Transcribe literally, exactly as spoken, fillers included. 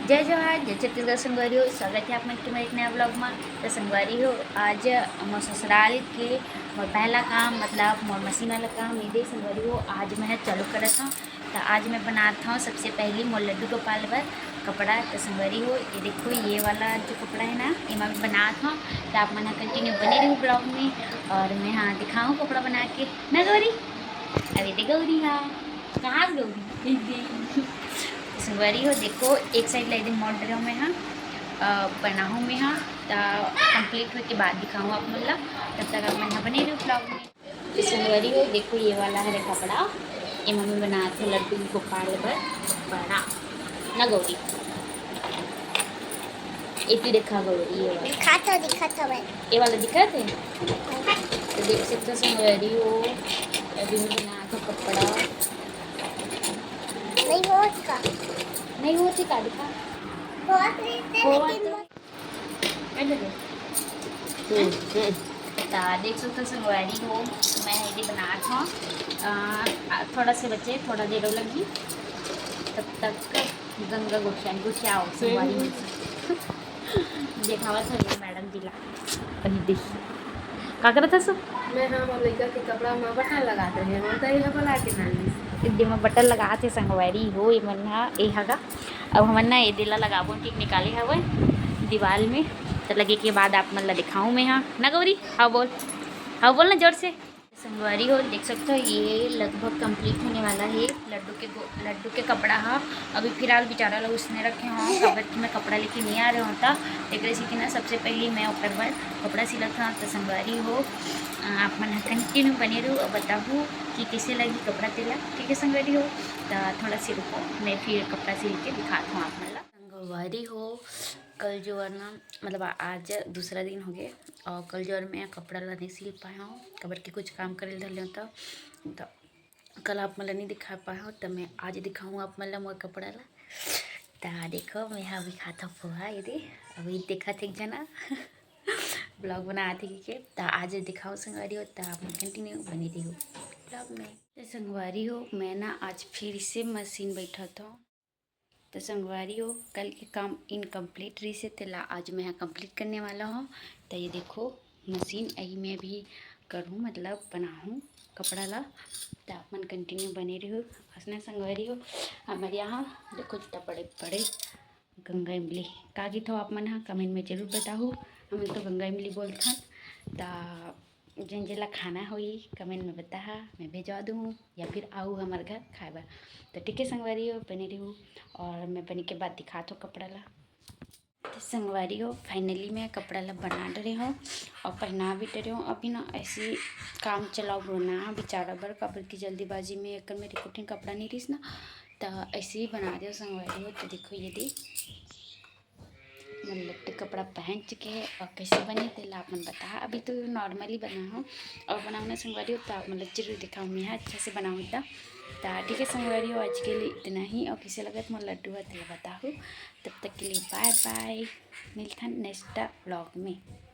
जय जोहार, जय छत्तीसगढ़ संगवारी हो, स्वागत है आप मन के मोर एक नया vlog में। तो संगवारी हो, आज मोर ससुराल के मोर पहला काम, मतलब मोर मशीन वाला काम, ये दे संगवारी हो, आज मैं ह चालू करत हूँ। तो आज मैं बनात हूँ सबसे पहली मोर लड्डू गोपाल बर कपड़ा। तो संगवारी हो, ये देखो, ये वाला जो कपड़ा है ना, ये मैं बनात हूँ। तो आप मन ह continue बने रहू vlog में और मैं हाँ दिखाऊँ कपड़ा बना के ना गौरी। अरे दे गौरी, हाँ कहाँ गौरी? संगवारी हो, देखो, एक side ला एकदम मोड़ रहे हो मैं हाँ, अ, बनाहूँ मैं हाँ, त complete होए के बाद दिखाऊँ आप मन ला। तब तक आप मन ह बने रहू vlog में। तो संगवारी हो, देखो, ये वाला हरे कपड़ा, ये मम्मी बनात हे लड्डू गोपाल बर बड़ा ना गौरी। ये तो देखा गौरी, ये वाला दिखात हो, दिखात हो भाई। ये वाला दिखात हे। तो देख सकते हो संगवारी हो, अभी मैं बनात हो कपड़ा। नहीं हो चुका। नहीं हो चुका, दिखा। बहुत रहते हो लेकिन तो। कर ले। हम्म, हम्म। त देख सकते हो संगवारी हो, मैं ये बनात हूँ। अ, थोड़ा से बचे, थोड़ा देर लगी, तब तक गंगा गोठिया गोठियाओ संगवारी हो। देखावत हवे मैडम जी ला। अरे देख, का करत हस? मैं हाँ, मोर लइका के कपड़ा में बटन लगात रहे, हम तो ये बना के डाली। दे में बटन लगात हे संगवारी हो, ये मन हा, ये हगा। अब हमन ना ये दे ला लगाबो, ठीक निकाले हवे दीवाल में, तो लगे के बाद आप मन ला दिखाऊँ मैं हाँ ना गौरी। हाँ बोल, हाँ बोल ना जोर से। संगवारी हो, देख सकते हो, ये लगभग complete होने वाला है लड्डू के गो-, लड्डू के कपड़ा हा। अभी फिलहाल बेचारा ला उसने रखे हो, काबर कि मैं कपड़ा लेके नहीं आ रहे होता, एकरे से कि ना सबसे पहले मैं ओकर बर कपड़ा सिलत हूँ। तो संगवारी हो, अ, आप मन ह continue बने रहू और बताहू कि कैसे लगी कपड़ा तेला, ठीक है संगवारी हो। तो थोड़ा सी रुको, मैं फिर कपड़ा सिल के दिखात हूँ आप मन ला। संगवारी हो, कल जो है ना, मतलब आज दूसरा दिन हो गए और कल जो है मैं कपड़ा ला नहीं सिल पाए हूँ, काबर कि कुछ काम करे धर लेता। तो कल आप मन ला नहीं दिखा पाए हूँ, तो मैं आज दिखाऊँ आप मन ला मोर कपड़ा ला। तो देखो, मैं हा अभी खात हूँ पोहा, ये दे, अभी देखा थे एक जना vlog बनात हे के, तो आज दिखाऊँ संगवारी हो, तो आप मन continue बने रहू vlog में। तो संगवारी हो, मैं ना आज फिर से मशीन बैठत हूँ। तो संगवारी हो, कल के काम incomplete रहिस हे, तेला आज मैं हा complete करने वाला हूँ। तो ये देखो मशीन, यही मैं अभी करहूँ, मतलब बनाहूँ कपड़ा ला। तो आप मन continue बने रहू। असने संगवारी हो, हमर यहाँ देखो इतना बड़े बड़े गंगा इमली, का कहिथो आप मन हा, comment में जरूर बताहू। हमन तो गंगा इमली बोलथन। त जेन जेला खाना होही, comment में बताहा, मैं भेजवा दूँ या फिर आऊ हमर घर खाए बर। तो ठीक है संगवारी हो, बने रहू और मैं बने के बाद दिखात हूँ कपड़ा ला। तो संगवारी हो, finally मैं कपड़ा ला बना डरे हूँ और पहना भी डरे हूँ। अभी ना ऐसी काम चलाओ बना बिचारा बर, काबर की जल्दीबाजी में एकर मेरे कुटिन कपड़ा नहीं रहिस ना, तो ऐसे ही बना दे संगवारी हो। तो देखो ये दे, मैं लट्टे कपड़ा पहन चुके हैं और कैसे बने तेला आप मन बता। अभी तो normally बना हूँ और बनाऊँ ना संगवारी हो, तो आप मन ला जरूर दिखाऊँ मैं अच्छा से बनाऊँ तो। तो ठीक है संगवारी हो, आज के लिए इतना ही और कैसे लगत मोर लड्डू है तेला बताहू। तब तक के लिए bye bye, मिलथन next vlog में।